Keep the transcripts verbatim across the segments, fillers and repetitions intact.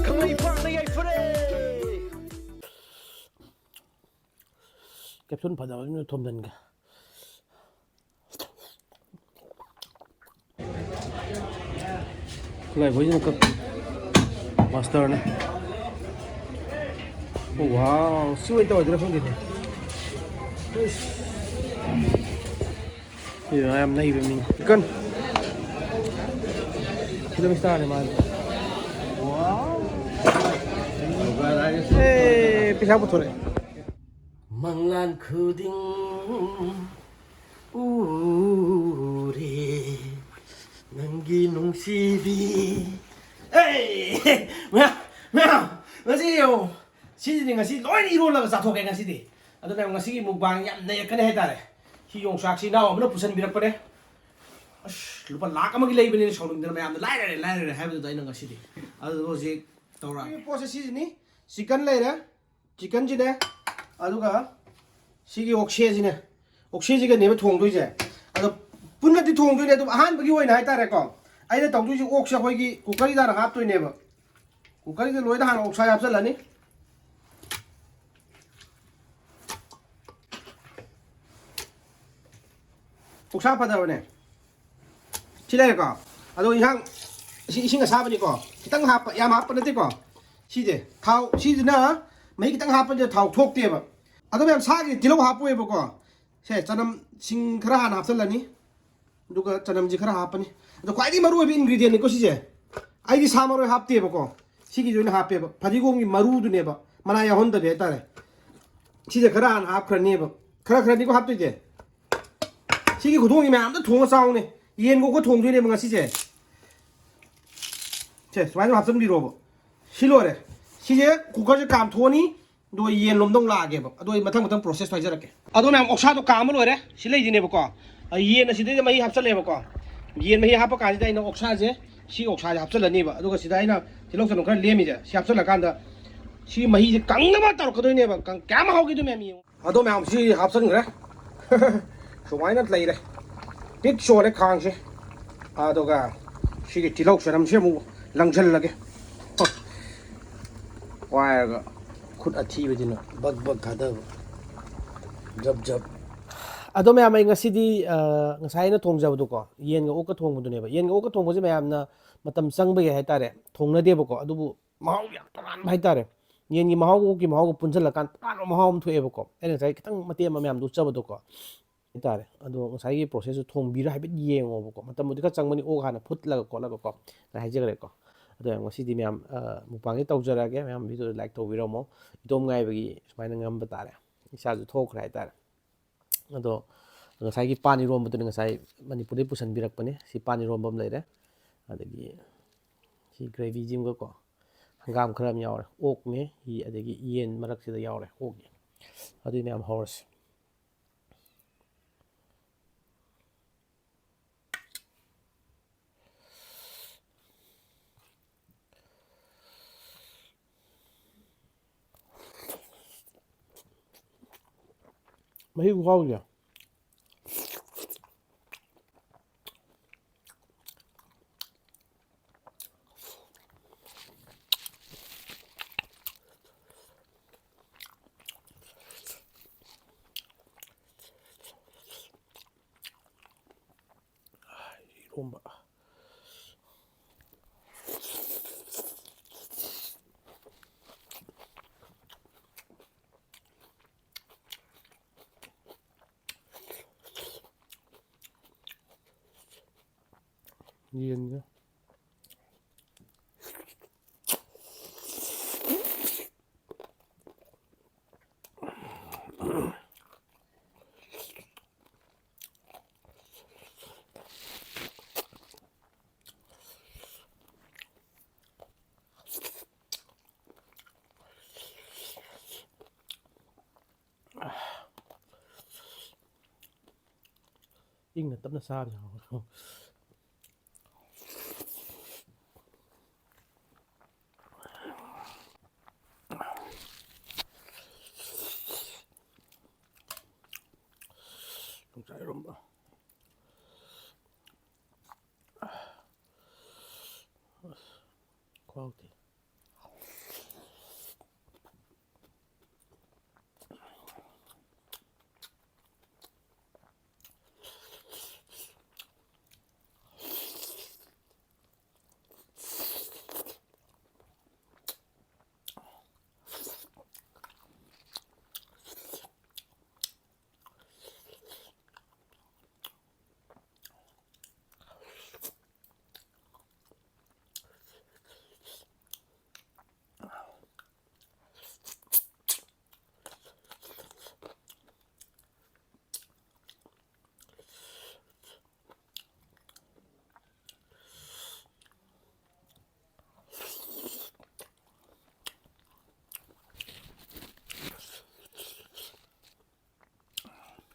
ꯈꯪꯂꯩ ꯄꯥꯛꯅ ꯌꯥꯏꯐꯔꯦ꯫ ꯀꯦꯞꯁꯨꯟ ꯐꯖꯕ ꯑꯃ ꯊꯣꯝꯖꯤꯟꯒꯦ꯫ ꯂꯥꯏꯕꯣꯏꯁꯤꯅ ꯀꯛ ꯃꯥꯁꯇꯔꯅꯦ꯫ ꯋꯥꯎ, ꯁꯤ ꯑꯣꯏꯅ ꯇꯧꯔꯗꯣꯏꯔꯥ ꯈꯪꯗꯦꯅꯦ꯫ ꯏꯁ꯫ ꯁꯤ ꯌꯥꯝ ꯅꯩꯕ ꯃꯤꯅꯤ꯫ ꯀꯟ꯫ ꯐꯤꯂꯝ ꯏꯁꯇꯥꯔꯅꯦ ꯃꯥꯗꯤ꯫ ꯋꯥꯎ꯫ ꯑꯦ, ꯄꯩꯁꯥ ꯄꯨꯊꯣꯔꯛꯑꯦ꯫ ꯃꯪꯂꯥꯟ ꯈꯨꯗꯤꯡ ꯎꯔꯦ ꯅꯪꯒꯤ ꯅꯨꯡꯁꯤꯕꯤ꯫ ꯑꯦ! ꯃꯌꯥꯝ, ꯃꯌꯥꯝ, ꯉꯁꯤ ꯌꯦꯡꯉꯣ꯫ ꯁꯤꯁꯤꯗꯤ ꯉꯁꯤ ꯂꯣꯏꯅ ꯏꯔꯣꯜꯂꯒ ꯆꯥꯊꯣꯛꯀꯦ ꯉꯁꯤꯗꯤ꯫ ꯑꯗꯨꯅ ꯉꯁꯤꯒꯤ ꯃꯨꯛꯕꯥꯡ ꯌꯥꯝ ꯅꯩꯔꯛꯀꯅꯤ ꯍꯥꯏꯇꯥꯔꯦ꯫ ꯁꯤ ꯌꯣꯡꯆꯥꯛꯁꯤ ꯏꯅꯥꯎ ꯑꯃꯅ ꯄꯨꯁꯟꯕꯤꯔꯛꯄꯅꯦ꯫ ꯑꯁ, ꯂꯨꯄꯥ ꯂꯥꯛ ꯑꯃꯒꯤ ꯂꯩꯕꯅꯤꯅ ꯁꯥꯎꯅꯤꯡꯗꯅ ꯃꯌꯥꯝꯅ ꯂꯥꯏꯔꯔꯦ, ꯂꯥꯏꯔꯔꯦ ꯍꯥꯏꯕꯗꯨꯗ ꯑꯩꯅ ꯉꯁꯤꯗꯤ꯫ ꯑꯗꯨ ꯍꯧꯖꯤꯛ ꯇꯧꯔꯛꯑꯒꯦ꯫ ꯁꯤ ꯄꯣꯠꯁꯦ ꯁꯤꯁꯤꯅꯤ꯫ ꯆꯤꯀꯟ ꯂꯩꯔꯦ꯫ ꯆꯤꯀꯟꯁꯤꯅꯦ, ꯑꯗꯨꯒ ꯁꯤꯒꯤ ꯑꯣꯛꯁꯦꯁꯤꯅꯦ, ꯑꯣꯛꯁꯦꯁꯤꯒꯅꯦꯕ ꯊꯣꯡꯗꯣꯏꯁꯦ꯫ ꯑꯗꯣ ꯄꯨꯟꯅꯗꯤ ꯊꯣꯡꯗꯣꯏꯅꯦ, ꯑꯗꯨꯝ ꯑꯍꯥꯟꯕꯒꯤ ꯑꯣꯏꯅ ꯍꯥꯏꯇꯥꯔꯦꯀꯣ꯫ ꯑꯩꯅ ꯇꯧꯗꯣꯏꯁꯦ ꯑꯣꯛꯁꯦ ꯑꯩꯈꯣꯏꯒꯤ ꯀꯨꯀꯔꯁꯤꯗ ꯍꯥꯟꯅ ꯍꯥꯞꯇꯣꯏꯅꯦꯕ꯫ ꯀꯨꯀꯔꯁꯤꯗ ꯂꯣꯏꯅ ꯍꯥꯟꯅ ꯑꯣꯛꯁꯥꯁꯦ ꯍꯥꯞꯆꯤꯜꯂꯅꯤ꯫ ꯑꯣꯛꯁꯥ ꯐꯖꯕꯅꯦ꯫ ꯁꯤ ꯂꯩꯔꯦꯀꯣ꯫ ꯑꯗꯣ ꯏꯟꯁꯥꯡ, ꯁꯤ ꯏꯁꯤꯡ ꯑꯁꯥꯕꯅꯤꯀꯣ꯫ ꯈꯤꯇꯪ ꯍꯥꯞꯄ, ꯌꯥꯝ ꯍꯥꯞꯄ ꯅꯠꯇꯦꯀꯣ꯫ ꯁꯤꯁꯦ ꯊꯥꯎ, ꯁꯤꯁꯤꯅ ꯃꯍꯤ ꯈꯤꯇꯪ ꯍꯥꯞꯄꯁꯤꯗ ꯊꯥꯎ ꯊꯣꯛꯇꯦꯕ꯫ ꯑꯗꯣ ꯃꯌꯥꯝ ꯁꯥꯒꯤ ꯇꯤꯜꯍꯧ ꯍꯥꯞꯄꯣꯏꯕꯀꯣ꯫ ꯁꯦ ꯆꯅꯝ, ꯁꯤꯡ ꯈꯔ ꯍꯥꯟꯅ ꯍꯥꯞꯆꯤꯜꯂꯅꯤ꯫ ꯑꯗꯨꯒ ꯆꯅꯝꯁꯤ ꯈꯔ ꯍꯥꯞꯄꯅꯤ꯫ ꯑꯗꯣ ꯈ꯭ꯋꯥꯏꯗꯒꯤ ꯃꯔꯨ ꯑꯣꯏꯕ ꯏꯟꯒ꯭ꯔꯤꯗꯤꯌꯦꯟꯅꯤꯀꯣ ꯁꯤꯁꯦ꯫ ꯑꯩꯗꯤ ꯁꯥ ꯃꯔꯣꯏ ꯍꯥꯞꯇꯦꯕꯀꯣ꯫ ꯁꯤꯒꯤꯁꯦ ꯑꯣꯏꯅ ꯍꯥꯞꯄꯦꯕ꯫ ꯐꯗꯤꯒꯣꯝꯒꯤ ꯃꯔꯨꯗꯨꯅꯦꯕ꯫ ꯃꯅꯥ ꯌꯥꯎꯍꯟꯗꯕꯤ ꯍꯥꯏꯇꯥꯔꯦ꯫ ꯁꯤꯁꯦ ꯈꯔ ꯍꯥꯟꯅ ꯍꯥꯞꯈ꯭ꯔꯅꯦꯕ꯫ ꯈꯔ ꯈꯔꯅꯤꯀꯣ ꯍꯥꯞꯇꯣꯏꯁꯦ꯫ ꯁꯤꯒꯤ ꯈꯨꯊꯣꯡꯁꯤ ꯃꯌꯥꯝ ꯑꯝꯇ ꯊꯣꯡꯉ ꯆꯥꯎꯅꯦ꯫ ꯌꯦꯟ ꯀꯣꯛꯄ ꯊꯣꯡꯗꯣꯏꯅꯦꯕ ꯉꯁꯤꯁꯦ꯫ ꯁꯦ, ꯁꯨꯃꯥꯏꯅ ꯍꯥꯞꯆꯤꯟꯕꯤꯔꯣꯕ꯫ ꯁꯤ ꯂꯣꯏꯔꯦ꯫ ꯁꯤꯁꯦ ꯀꯨꯀꯔꯁꯦ ꯀꯥꯝꯊꯣꯛꯑꯅꯤ, ꯑꯗꯨꯒ ꯌꯦꯟ ꯂꯣꯝꯗ ꯑꯃꯨꯛ ꯂꯥꯛꯑꯒꯦꯕ꯫ ꯑꯗꯣ ꯑꯩ ꯃꯊꯪ ꯃꯊꯪ ꯄ꯭ꯔꯣꯁꯦꯁꯇꯣ ꯍꯥꯏꯖꯔꯛꯀꯦ꯫ ꯑꯗꯣ ꯃꯌꯥꯝ, ꯑꯣꯛꯁꯥꯗꯣ ꯀꯥꯝꯕ ꯂꯣꯏꯔꯦ꯫ ꯁꯤ ꯂꯩꯗꯣꯏꯅꯦꯕꯀꯣ꯫ ꯑ, ꯌꯦꯟ ꯑꯁꯤꯗꯩꯗ ꯃꯍꯤ ꯍꯥꯞꯆꯜꯂꯦꯕꯀꯣ꯫ ꯌꯦꯟ ꯃꯍꯤ ꯍꯥꯞꯄ ꯀꯥꯟꯁꯤꯗ ꯑꯩꯅ ꯑꯣꯛꯁꯥꯁꯦ, ꯁꯤ ꯑꯣꯛꯁꯥꯁꯦ ꯍꯥꯞꯆꯜꯂꯅꯦꯕ꯫ ꯑꯗꯨꯒ ꯁꯤꯗ ꯑꯩꯅ ꯇꯤꯜꯍꯧ ꯆꯅꯝ ꯈꯔ ꯂꯦꯝꯃꯤꯁꯦ, ꯁꯤ ꯍꯥꯞꯆꯜꯂꯀꯥꯟꯗ ꯁꯤ ꯃꯍꯤꯁꯦ ꯀꯪꯅꯕ ꯇꯧꯔꯛꯀꯗꯣꯏꯅꯦꯕ꯫ ꯀꯪ-, ꯀꯌꯥꯝ ꯍꯥꯎꯒꯦꯗꯣ ꯃꯌꯥꯝ ꯌꯦꯡꯉꯨ꯫ ꯑꯗꯣ ꯃꯌꯥꯝ ꯁꯤ ꯍꯥꯞꯆꯟꯈ꯭ꯔꯦ꯫ ꯁꯨꯃꯥꯏꯅ ꯂꯩꯔꯦ꯫ ꯄꯤꯛ ꯆꯣꯜꯂꯦ ꯈꯥꯡꯁꯦ꯫ ꯑꯗꯨꯒ ꯁꯤꯒꯤ ꯇꯤꯜꯍꯧ ꯆꯅꯝꯁꯦ ꯑꯃꯨꯛ ꯂꯪꯁꯤꯜꯂꯒꯦ꯫ ꯋꯥꯏꯔꯒ ꯈꯨꯠ ꯑꯊꯤꯕꯁꯤꯅ ꯕꯛ ꯕꯛ ꯊꯥꯗꯕ꯫ ꯖꯞ ꯖꯞ꯫ ꯑꯗꯣ ꯃꯌꯥꯝ, ꯑꯩ ꯉꯁꯤꯗꯤ, ꯑ, ꯉꯁꯥꯏ ꯑꯩꯅ ꯊꯣꯡꯖꯕꯗꯣꯀꯣ, ꯌꯦꯟꯒ ꯑꯣꯛꯀ ꯊꯣꯡꯕꯗꯨꯅꯦꯕ꯫ ꯌꯦꯟꯒ ꯑꯣꯛꯀ ꯊꯣꯡꯕꯁꯦ ꯃꯌꯥꯝꯅ ꯃꯇꯝ ꯆꯪꯕꯒꯤ ꯍꯥꯏꯇꯥꯔꯦ, ꯊꯣꯡꯅꯗꯦꯕꯀꯣ꯫ ꯑꯗꯨꯕꯨ ꯃꯍꯥꯎ ꯌꯥꯝ ꯇꯣꯉꯥꯟꯕ ꯍꯥꯏꯇꯥꯔꯦ꯫ ꯌꯦꯟꯒꯤ ꯃꯍꯥꯎꯒ ꯑꯣꯛꯀꯤ ꯃꯍꯥꯎꯒ ꯄꯨꯟꯁꯤꯜꯂꯀꯥꯟꯗ ꯇꯣꯉꯥꯟꯕ ꯃꯍꯥꯎ ꯑꯃ ꯊꯣꯛꯑꯦꯕꯀꯣ꯫ ꯑꯩꯅ ꯉꯁꯥꯏ ꯈꯤꯇꯪ ꯃꯇꯦꯛ ꯑꯃ ꯃꯌꯥꯝꯗ ꯎꯠꯆꯕꯗꯣꯀꯣ ꯍꯥꯏꯇꯥꯔꯦ꯫ ꯑꯗꯣ ꯉꯁꯥꯏꯒꯤ process ꯇꯣ ꯊꯣꯡꯕꯤꯔ ꯍꯥꯏꯐꯦꯠ ꯌꯦꯡꯉꯣꯕꯀꯣ꯫ ꯃꯇꯝꯕꯨꯗꯤ ꯈꯔ ꯆꯪꯕꯅꯤ, ꯑꯣꯛ ꯍꯥꯟꯅ ꯐꯨꯠꯂꯒ ꯈꯣꯠꯂꯒꯀꯣ꯫ ꯑꯩ ꯍꯥꯏꯖꯈ꯭ꯔꯦꯀꯣ꯫ ꯑꯗꯣ ꯌꯥꯝ ꯉꯁꯤꯗꯤ ꯃꯌꯥꯝ, ꯑ, mukbang ꯁꯦ ꯇꯧꯖꯔꯛꯑꯒꯦ꯫ ꯃꯌꯥꯝ video ꯗ like ꯇꯧꯕꯤꯔꯝꯃꯣ꯫ ꯏꯇꯣꯝ ꯉꯥꯏꯕꯒꯤ ꯁꯨꯃꯥꯏꯅ ꯉꯝꯕ ꯇꯥꯔꯦ꯫ ꯏꯁꯥꯁꯨ ꯊꯣꯛꯈ꯭ꯔꯦ ꯍꯥꯏꯇꯥꯔꯦ꯫ ꯑꯗꯣ ꯉꯁꯥꯏꯒꯤ ꯄꯥꯟ ꯏꯔꯣꯝꯕꯗꯨꯅ ꯉꯁꯥꯏ ꯃꯅꯤꯄꯨꯔꯗꯒꯤ ꯄꯨꯁꯟꯕꯤꯔꯛꯄꯅꯦ꯫ ꯁꯤ ꯄꯥꯟ ꯏꯔꯣꯝꯕ ꯑꯃ ꯂꯩꯔꯦ꯫ ꯑꯗꯒꯤ ꯁꯤ gravy ꯁꯤꯃꯒꯀꯣ, ꯍꯪꯒꯥꯝ ꯈꯔ ꯑꯃ ꯌꯥꯎꯔꯦ꯫ ꯑꯣꯛꯅꯦ, ꯁꯤ ꯑꯗꯒꯤ ꯌꯦꯟ ꯃꯔꯛꯁꯤꯗ ꯌꯥꯎꯔꯦ, ꯑꯣꯛꯀꯤ꯫ ꯑꯗꯨꯗꯤ ꯃꯌꯥꯝ ꯍꯧꯔꯁꯤ꯫ ꯃꯍꯤ ꯈꯨꯍꯥꯎꯁꯦ꯫ ꯏꯔꯣꯝꯕ꯫ ꯌꯦꯟꯁꯦ꯫ ꯏꯪꯅ ꯇꯞꯅ ꯆꯥꯕꯁꯦ ꯍꯥꯎꯕꯅꯦ꯫ ꯌꯣꯡꯆꯥꯛ ꯄꯥꯎꯗꯦ꯫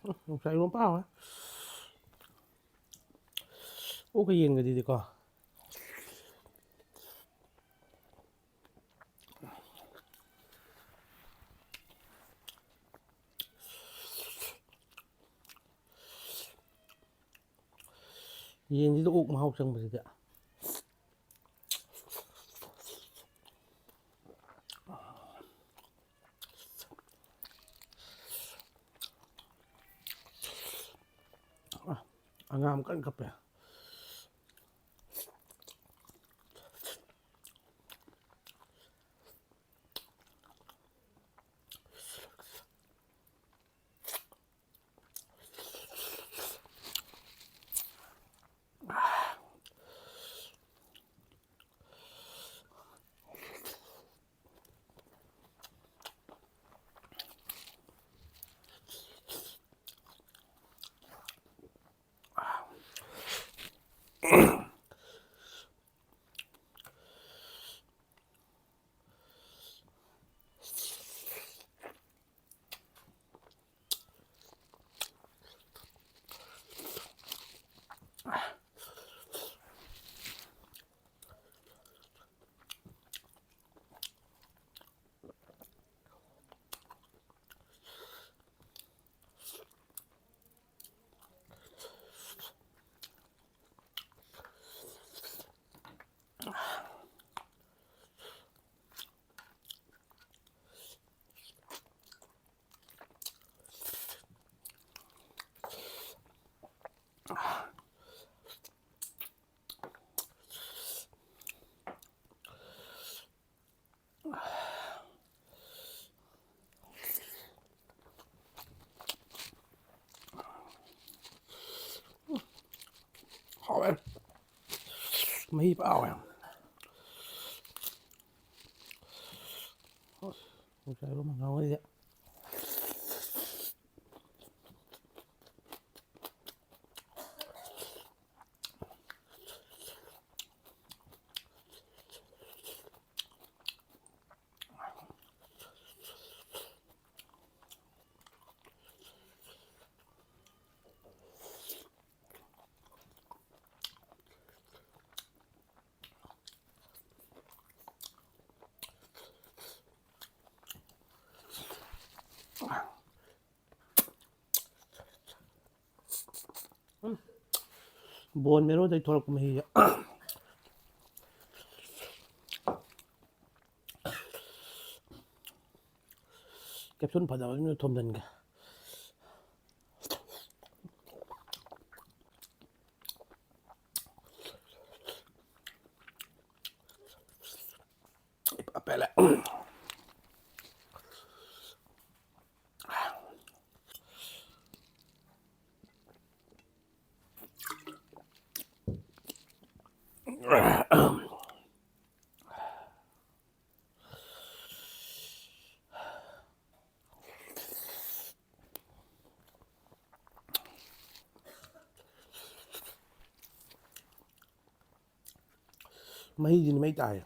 ꯎꯝ, ꯌꯣꯡꯆꯥꯛ ꯏꯔꯣꯝꯕ ꯍꯥꯎꯋꯦ꯫ ꯑꯣꯛꯀ ꯌꯦꯟꯒꯗꯨꯗꯤꯀꯣ꯫ ꯌꯦꯟꯁꯤꯗ ꯑꯣꯛ ꯃꯍꯥꯎ ꯆꯪꯕꯁꯤꯗꯤ꯫ ꯑ, ꯑꯉꯥꯡ ꯀꯟꯅ ꯀꯞꯄꯦ꯫ ꯃꯍꯤ ꯐꯥꯎꯋꯦ꯫ ꯉꯁꯥꯏ ꯉꯥꯎꯔꯤꯁꯦ꯫ ꯕꯣꯟ ꯃꯦꯔꯣꯗꯩ ꯊꯣꯛꯂꯛꯄ ꯃꯍꯤꯁꯦ꯫ ꯀꯦꯞꯁꯨꯜ ꯐꯖꯕ ꯑꯃ ꯊꯣꯝꯖꯤꯟꯒꯦ꯫ ꯏꯄꯥ ꯄꯦꯜꯂꯦ꯫ ꯃꯍꯤꯁꯤꯅ ꯃꯩ ꯇꯥꯏ꯫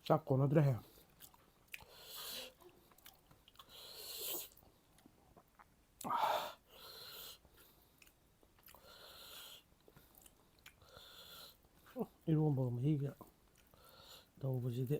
ꯆꯥꯛ ꯀꯣꯟꯅꯗ꯭ꯔꯦꯍꯦ꯫ ꯏꯔꯣꯝꯕꯒ ꯃꯍꯤꯒ ꯇꯧꯕꯁꯤꯗꯤ꯫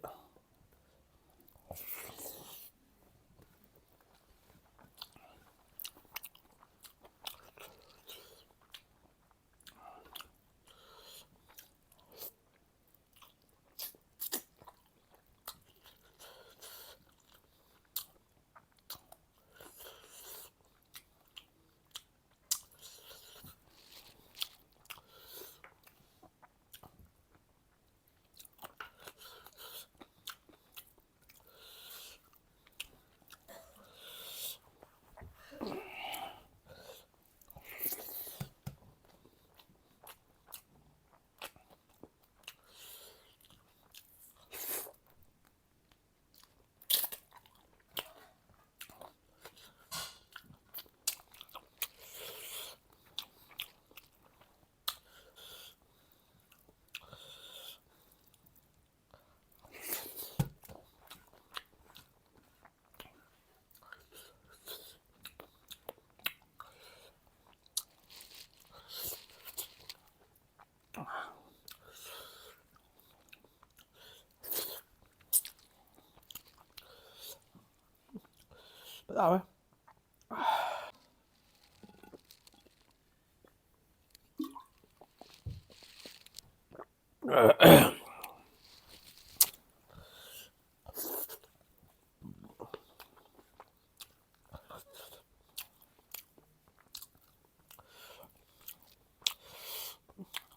ꯐꯖꯕ꯫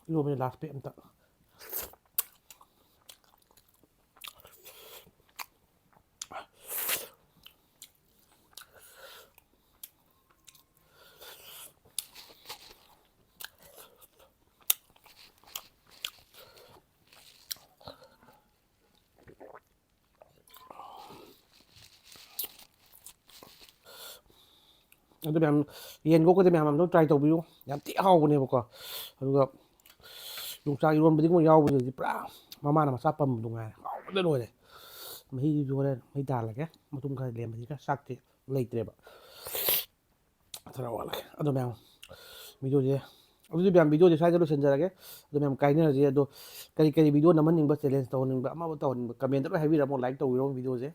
ꯏꯔꯣꯝꯕꯁꯦ ꯂꯥꯁ ꯄꯦꯛ ꯑꯝꯇ꯫ ꯑꯗꯨ ꯃꯌꯥꯝ, ꯌꯦꯟ ꯉꯧꯕꯗꯤ ꯃꯌꯥꯝ ꯑꯝꯇꯪ try ꯇꯧꯕꯤꯌꯨ, ꯌꯥꯝ ꯊꯤ ꯍꯥꯎꯕꯅꯦꯕꯀꯣ꯫ ꯑꯗꯨꯒ ꯌꯣꯡꯆꯥꯛ ꯏꯔꯣꯟꯕꯗꯤ ꯑꯃꯨꯛ ꯌꯥꯎꯕꯁꯤꯗꯤ ꯄꯨꯔꯥ ꯃꯃꯥꯅ ꯃꯆꯥ ꯄꯝꯕꯗꯨ ꯉꯥꯏꯔꯦ, ꯍꯥꯎꯕꯗ ꯂꯣꯏꯔꯦ꯫ ꯃꯍꯤꯗꯨꯁꯨ ꯍꯣꯔꯦꯟ ꯃꯍꯤ ꯇꯥꯍꯜꯂꯒꯦ, ꯃꯇꯨꯝ ꯈꯔ ꯂꯦꯝꯕꯁꯤꯒ꯫ ꯆꯥꯛꯇꯤ ꯂꯩꯇ꯭ꯔꯦꯕ꯫ ꯈꯔ ꯋꯥꯠꯂꯦ꯫ ꯑꯗꯣ ꯃꯌꯥꯝ, ꯚꯤꯗꯤꯑꯣꯁꯦ, ꯑꯗꯨꯗꯤ ꯃꯌꯥꯝ, ꯚꯤꯗꯤꯑꯣꯁꯦ ꯁ꯭ꯋꯥꯏꯗ ꯂꯣꯏꯁꯤꯟꯖꯔꯒꯦ꯫ ꯑꯗꯣ ꯃꯌꯥꯝ, ꯀꯥꯏꯅꯔꯁꯤ꯫ ꯑꯗꯣ ꯀꯔꯤ ꯀꯔꯤ ꯚꯤꯗꯤꯑꯣ ꯅꯝꯍꯟꯅꯤꯡꯕ, ꯆꯦꯂꯦꯟꯖ ꯇꯧꯍꯟꯅꯤꯡꯕ, ꯑꯃꯕꯨ ꯇꯧꯍꯟꯅꯤꯡꯕ, ꯀꯃꯦꯟꯇ ꯂꯣꯏ ꯍꯥꯏꯕꯤꯔꯝꯃꯣ, ꯂꯥꯏꯛ ꯇꯧꯕꯤꯔꯝꯃꯣ ꯚꯤꯗꯤꯑꯣꯁꯦ꯫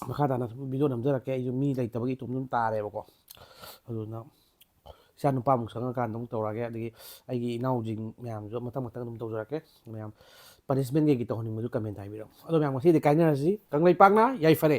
ꯃꯈꯥ ꯇꯥꯅ ꯁꯨꯝ ꯚꯤꯗꯤꯑꯣ ꯅꯝꯖꯔꯛꯀꯦ꯫ ꯑꯩꯁꯨ ꯃꯤ ꯂꯩꯇꯕꯒꯤ ꯏꯇꯣꯝ ꯑꯗꯨꯝ ꯇꯥꯔꯦꯕꯀꯣ꯫ ꯑꯗꯨꯅ ꯏꯆꯥ ꯅꯨꯄꯥꯃꯨꯛ ꯁꯪꯉꯀꯥꯟꯗ ꯑꯃꯨꯛ ꯇꯧꯔꯛꯑꯒꯦ꯫ ꯑꯗꯒꯤ ꯑꯩꯒꯤ ꯏꯅꯥꯎꯁꯤꯡ ꯃꯌꯥꯝꯁꯨ ꯃꯊꯪ ꯃꯊꯪ ꯑꯗꯨꯝ ꯇꯧꯖꯔꯛꯀꯦ꯫ ꯃꯌꯥꯝ ꯄꯅꯤꯁꯃꯦꯟ ꯀꯩꯀꯩ ꯇꯧꯍꯟꯅꯤꯡꯕꯗꯨ ꯀꯃꯦꯟꯇ ꯍꯥꯏꯕꯤꯔꯛꯑꯣ꯫ ꯑꯗꯣ ꯃꯌꯥꯝ, ꯉꯁꯤꯗꯤ ꯀꯥꯏꯅꯔꯁꯤ꯫ ꯀꯪꯂꯩꯄꯥꯛꯅ ꯌꯥꯏꯐꯔꯦ꯫